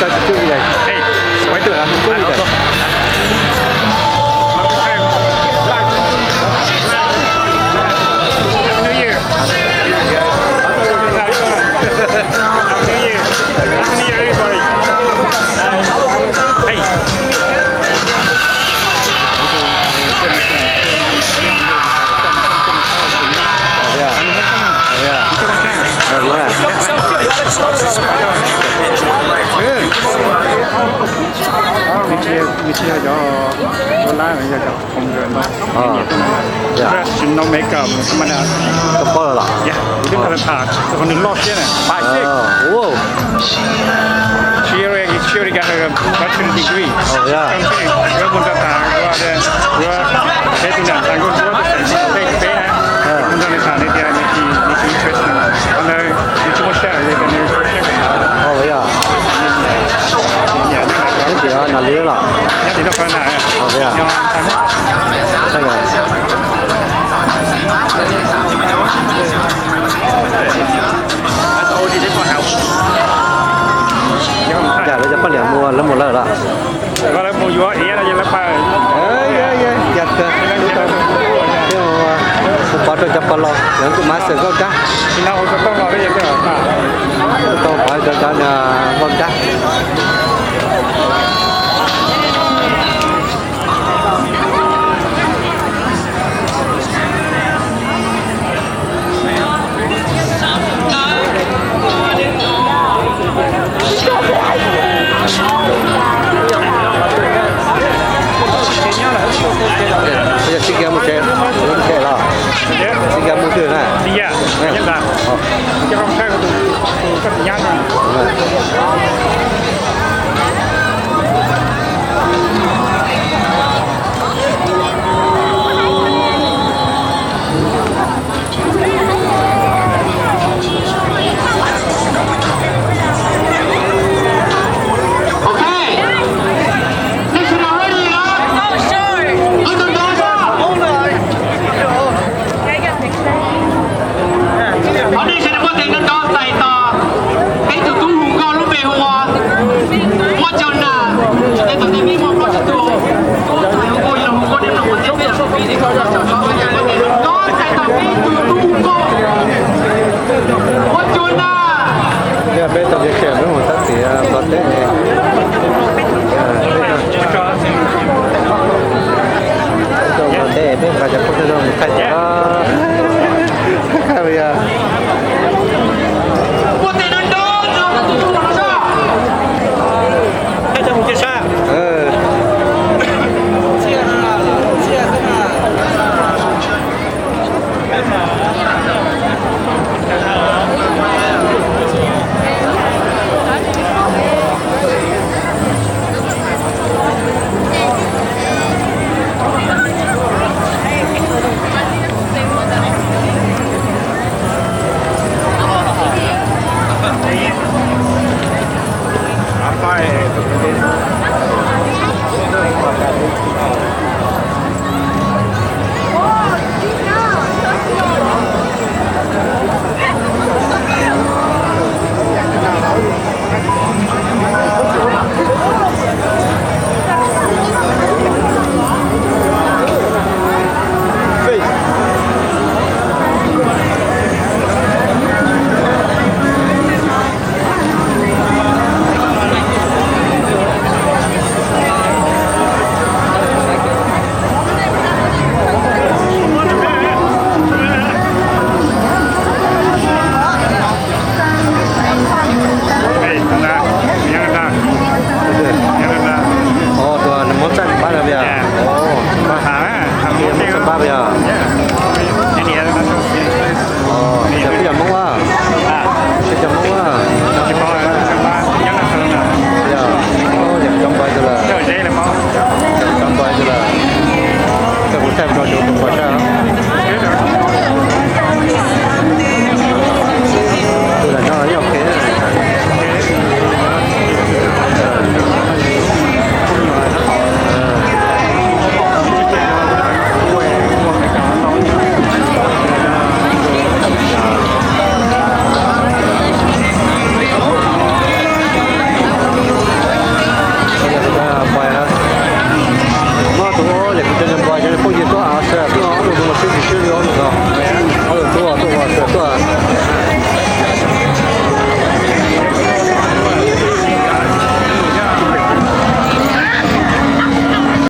Hey, wait. Happy New Year. Happy New Year. Happy New Year, everybody. Hey. Nws tsis yog cov ua lab, yog cov home girl no. Dress no makeup, thas mas das. Koj paub lawm los? Yeah, kuv twb tau tham, qhov nws loj thiab na. Five six. She already, she already got her bachelor degree. Wb mus nrog tham, wb peb tus niam tham nkauj ntsuab peb na. Mus nrog nws tham nws tias nws tsis, nws tsis interested. Qhov ntawd nws tsis muaj sij hawm li, nws nyob tim no li los? Nyob tim no, yam li cov poj niam mus lawv mus lawm los? Lawv mus yuav iav los yog lawv pawg? Yog kawg, kuv pov rau cov pog laus lawv kuj mas xeem nkauj dab. Kuj tau pov rau cov nkauj dab. Tsis kiag mus tsev, mus tsev los? Tsis kiag mus twg na? Qhov nej sawv daws muaj tes nrov nrov txais tos peb tus tub hu nkauj lub npe hu ua Muab Cau Nas. Tej tom ntej peb muaj plaub tsib tug hu nkauj, yog hu nkauj nej mloog qhov ntej peb yog hu nkauj, nrov txais tos peb tus tub hu nkauj Muab Cau Nas. Yog peb tau kev khiav peb mus tab sis npog teb, npog teb peb nqa cov khaub ncaws mus thaij tias.